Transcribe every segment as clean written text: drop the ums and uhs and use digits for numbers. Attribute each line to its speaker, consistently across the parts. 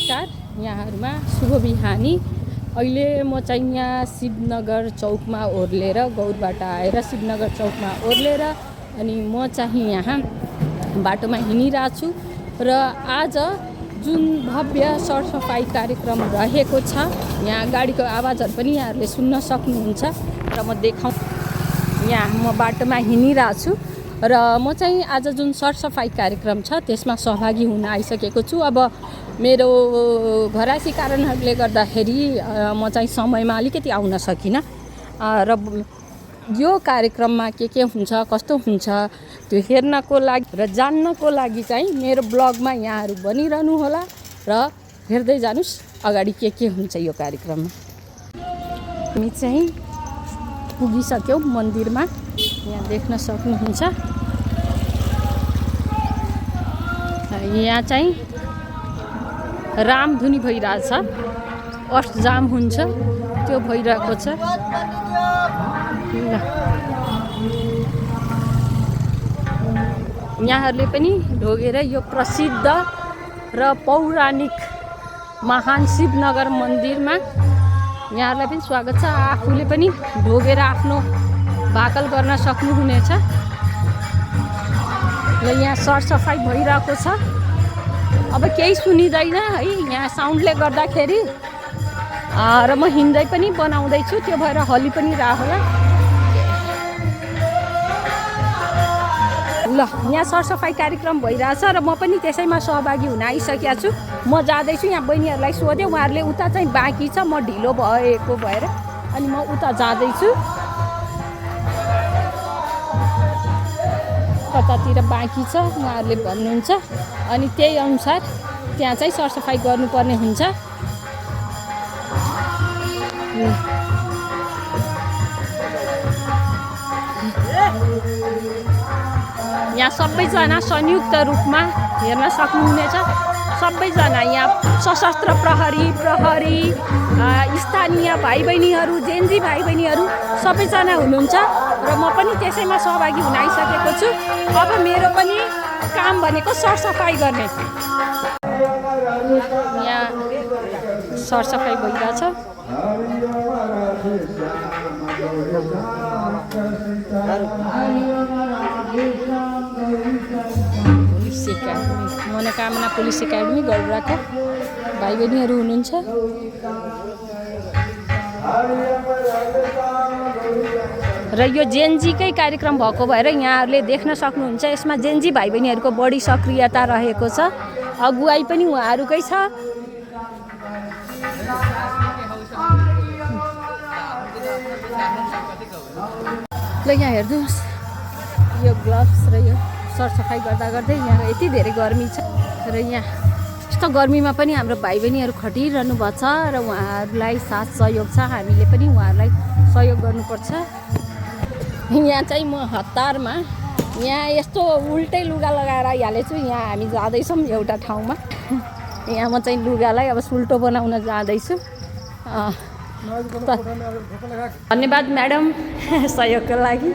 Speaker 1: नमस्कार यहाँहरुमा शुभ बिहानी। अहिले म चाहिँ यहाँ शिवनगर चौकमा ओर्लेर गौरबाट आएर शिवनगर चौकमा ओर्लेर अनि म चाहिँ यहाँ बाटोमा हिँडिरहेको छु र आज जुन भव्य सरसफाई कार्यक्रम रहेको छ यहाँ गाडीको आवाजहरु पनि यहाँहरुले सुन्न सक्नुहुन्छ र म देखाउँ। यहाँ म बाटोमा हिँडिरहेको छु र म चाहिँ आज जुन सरसफाई कार्यक्रम छ त्यसमा सहभागी हुन आइसकेको छु। अब मेरो घरासी कारणहरूले गर्दाखेरि म चाहिँ समयमा अलिकति आउन सकिनँ र यो कार्यक्रममा के हुन्छ कस्तो हुन्छ त्यो हेर्नको लागि र जान्नको लागि चाहिँ मेरो ब्लगमा यहाँहरु बनिरहनु होला र हेर्दै जानुस् अगाडि के हुन्छ यो कार्यक्रममा। हामी चाहिँ पुगिसक्यौं मन्दिरमा, यहाँ देख्न सक्नुहुन्छ। यहाँ चाहिँ रामधुनी भइरहेछ, अष्टजाम हुन्छ त्यो भइरहेको छ। यहाँहरुले पनि ढोगेर यो प्रसिद्ध र पौराणिक महान शिवनगर मन्दिरमा यहाँहरुलाई पनि स्वागत छ। आफूले पनि ढोगेर आफ्नो भाकल गर्न सक्नुहुनेछ र यहाँ सरसफाई भइरहेको छ। अब केही सुनिदैन है यहाँ साउन्डले गर्दाखेरि र म हिँड्दै पनि बनाउँदै छु, त्यो भएर हली पनि रह होला। ल यहाँ सरसफाई कार्यक्रम भइरहेछ र म पनि त्यसैमा सहभागी हुन आइसकेको छु। म जाँदैछु, यहाँ बहिनीहरूलाई सोधेँ, उहाँहरूले उता चाहिँ बाँकी छ, म ढिलो भएको भएर अनि म उता जाँदैछु। कतातिर बाँकी छ उहाँहरूले भन्नुहुन्छ अनि त्यही अनुसार त्यहाँ चाहिँ सरसफाई गर्नुपर्ने हुन्छ। यहाँ सबैजना संयुक्त रूपमा हेर्न सक्नुहुनेछ। सबैजना यहाँ सशस्त्र प्रहरी स्थानीय भाइ बहिनीहरू, जेन्जी भाइ बहिनीहरू सबैजना हुनुहुन्छ र म पनि त्यसैमा सहभागी हुन आइसकेको छु। अब मेरो पनि काम भनेको सरसफाई गर्ने। यहाँ सरसफाई भइरहेछ। पुलिस एकाडेमी, मनोकामना पुलिस एकाडेमी गौरवाको भाइ बहिनीहरू हुनुहुन्छ। र यो जेनजीकै कार्यक्रम भएको भएर यहाँहरूले देख्न सक्नुहुन्छ यसमा जेनजी भाइ बहिनीहरूको बढी सक्रियता रहेको छ। अगुवाई पनि उहाँहरूकै छ। ल यहाँ हेर्नुहोस् यो ग्लोभ्स र यो सरसफाई गर्दा गर्दै यहाँ यति धेरै गर्मी छ र यहाँ यस्तो गर्मीमा पनि हाम्रो भाइ बहिनीहरू खटिरहनु भएको छ र उहाँहरूलाई साथ सहयोग छ। हामीले पनि उहाँहरूलाई सहयोग गर्नुपर्छ। यहाँ चाहिँ म हतारमा यहाँ यस्तो उल्टै लुगा लगाएर आइहालेछु। यहाँ हामी जाँदैछौँ एउटा ठाउँमा, यहाँ म चाहिँ लुगालाई अब सुल्टो बनाउन जाँदैछु। धन्यवाद म्याडम सहयोगको लागि।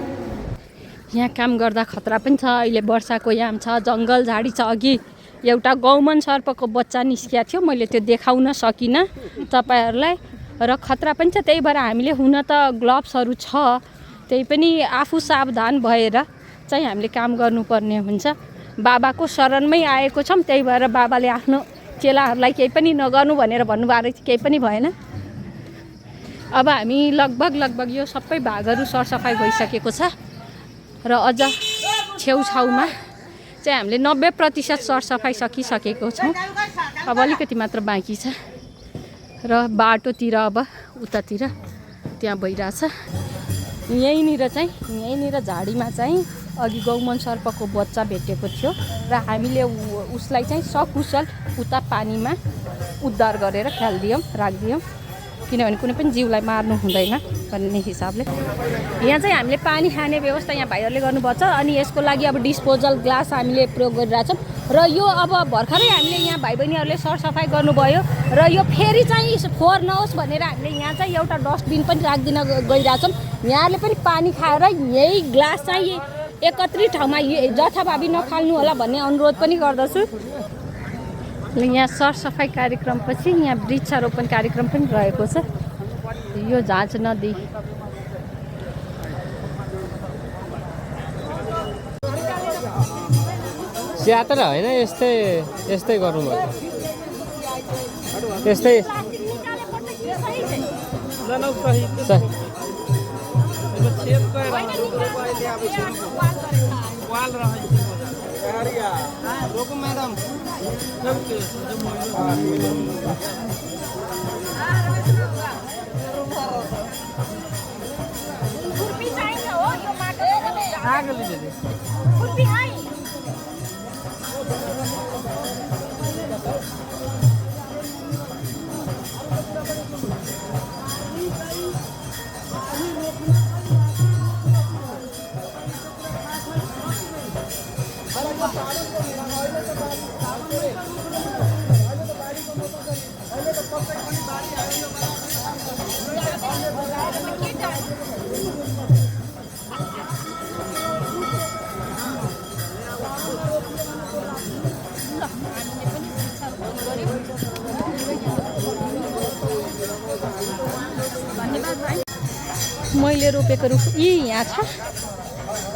Speaker 1: यहाँ काम गर्दा खतरा पनि छ। अहिले वर्षाको याम छ, जङ्गल झाडी छ। अघि एउटा गौमन सर्पको बच्चा निस्किएको थियो, मैले त्यो देखाउन सकिनँ तपाईँहरूलाई र खतरा पनि छ। त्यही भएर हामीले हुन त ग्लोभ्सहरू छ, त्यही पनि आफू सावधान भएर चाहिँ हामीले काम गर्नुपर्ने हुन्छ। बाबाको शरणमै आएको छौँ, त्यही भएर बाबाले आफ्नो चेलाहरूलाई केही पनि नगर्नु भनेर भन्नुभएको रहेछ, केही पनि भएन। अब हामी लगभग यो सबै भागहरू सरसफाई भइसकेको छ र अझ छेउछाउमा चाहिँ हामीले 90% सरसफाई सकिसकेको छौँ। अब अलिकति मात्र बाँकी छ र बाटोतिर अब उतातिर त्यहाँ भइरहेछ। यहीँनिर झाडीमा चाहिँ अघि गौमन सर्पको बच्चा भेटेको थियो र हामीले उसलाई चाहिँ सकुशल उता पानीमा उद्धार गरेर राखिदियौँ, किनभने कुनै पनि जीवलाई मार्नु हुँदैन भन्ने हिसाबले। यहाँ चाहिँ हामीले पानी खाने व्यवस्था यहाँ भाइहरूले गर्नुभएको छ अनि यसको लागि अब डिस्पोजल ग्लास हामीले प्रयोग गरिरहेछौँ र यो अब भर्खरै हामीले यहाँ भाइ बहिनीहरूले सरसफाई गर्नुभयो र यो फेरि चाहिँ फोहोर नहोस् भनेर हामीले यहाँ चाहिँ एउटा डस्टबिन पनि राखिदिन गइरहेछौँ। यहाँहरूले पनि पानी खाएर यही ग्लास चाहिँ एकत्रित ठाउँमा जथाभावी नफाल्नु होला भन्ने अनुरोध पनि गर्दछु। यहाँ सरसफाइ कार्यक्रमपछि यहाँ वृक्षारोपण कार्यक्रम पनि रहेको छ। यो झाँच नदी
Speaker 2: यात्रा होइन, यस्तै गरौँ यस्तै
Speaker 1: मैले रोपेको रुख यहाँ छ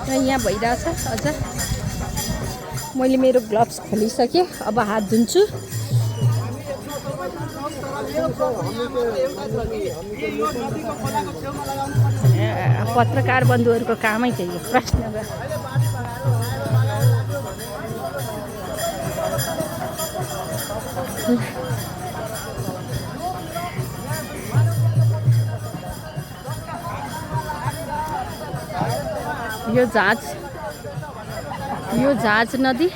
Speaker 1: र यहाँ भइरहेछ। अझ मैले मेरो ग्लोभ्स खोलिसकेँ, अब हात धुन्छु। पत्रकार बन्धुहरूको कामै थियो यो प्रश्न। यो झाँच नदी